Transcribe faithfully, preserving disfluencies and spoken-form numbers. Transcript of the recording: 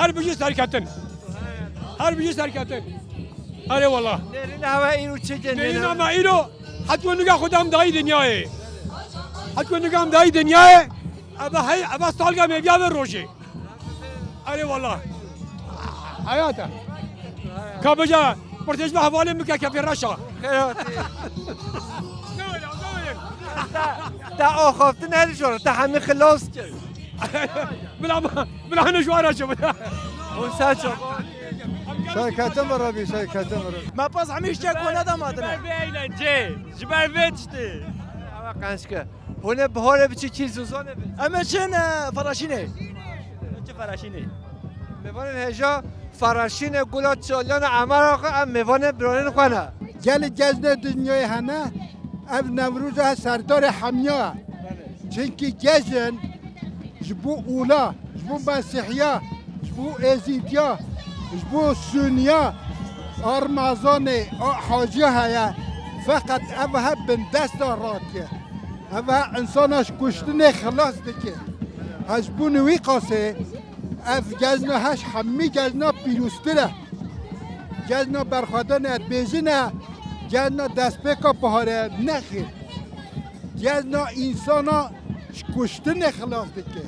Her bijî serketin. Her bijî serketin. Erê wala. Nêrîna hewa îro çi ke nêrîna me îro, hetko nika xwe dem dayî dinyayê. Hetko nika em dayî dinyayê. Eve hey, eve salga me biya ve rojê. Erê wala. Hayata. Kabaca, pirtêş be hevalê min ke kefê reşa. Xeyr hatî. Ne öyle, ne öyle. Te, te axaftin her jor, te hemî xilas kir. Bila, bila ne şu ara çabuk. Hûn ser çabuk. Serketin be Rabî, serketin be Rabî. Me pas hemî ştiya kone damatine. Ji ber vê eğlence, ji ber vê tiştê. Ewa qenc ke. Hûn ê biharê biçî kî zozanê bi? Em ê çin, e, Faraşînê. Çi Faraşînê? Mêvanên hêja Faraşînê, Gula Çalyanê, Emera xwe, em mêvanê biranên xwe ne. Gelê cejnê dinyayê hene, ev Newroz e, serdarê hemiya. Çimkî cejn ji bo ola, ji bo Mesîhiya, ji bo Êzîdiya, ji bo Suniya, a Remezanê, a Haciya heye. Feqet ev he bindesta radiye. Ev he insana ji kuştinê xilas dike. He ji bo wî qasê ev cejna he ji hemî cejna pîroztir e. Cejna berxwedanê dibêjin e, cejna destpêka bihar e, nexêr. Cejna însana ji kuştinê xilas dike.